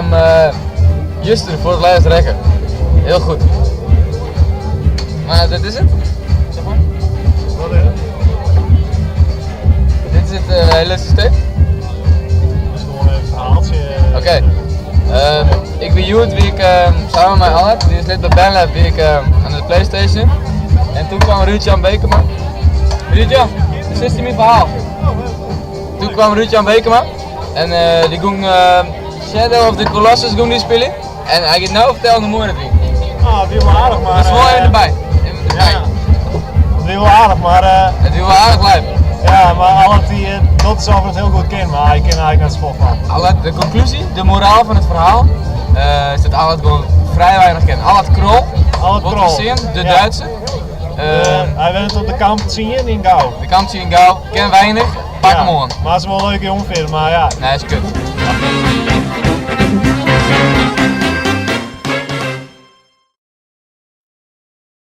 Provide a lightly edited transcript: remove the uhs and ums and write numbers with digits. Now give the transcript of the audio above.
hem juster voor het laatst rekken. Heel goed. Maar dit is het? Zeg maar. Wat is het? Dit is het hele systeem? Dat is gewoon een verhaaltje. Oké. Ik ben Joert, wie ik samen met Allard, die is lid bij Bandlab, wie ik aan de Playstation. En toen kwam Ruud-Jan Bekema. Ruud-Jan, dit is mijn verhaal. Toen kwam Ruud-Jan Bekema en die ging Shadow of the Colossus ging die spelen. En hij gaat nou vertellen hoe mooi dat ging. Ah, het wie wel aardig, maar... Dat is wel even erbij. Even erbij. Ja. Het wie wel aardig, maar... Het wie wel aardig lijf. Ja, maar Allard die doet zelf het heel goed ken, maar hij kent eigenlijk net sport van. Allard, de conclusie, de moraal van het verhaal is dat Allard gewoon vrij weinig kent. Allard Krol, Allard wat Krol. we zien, de Ja. Duitse. Hij werkt op de kamp zien in Gouw. De kamp zien in Gouw, ken weinig, pak Ja, hem aan. Maar het is wel een leuke jongen vinden, maar ja. Nee, is kut.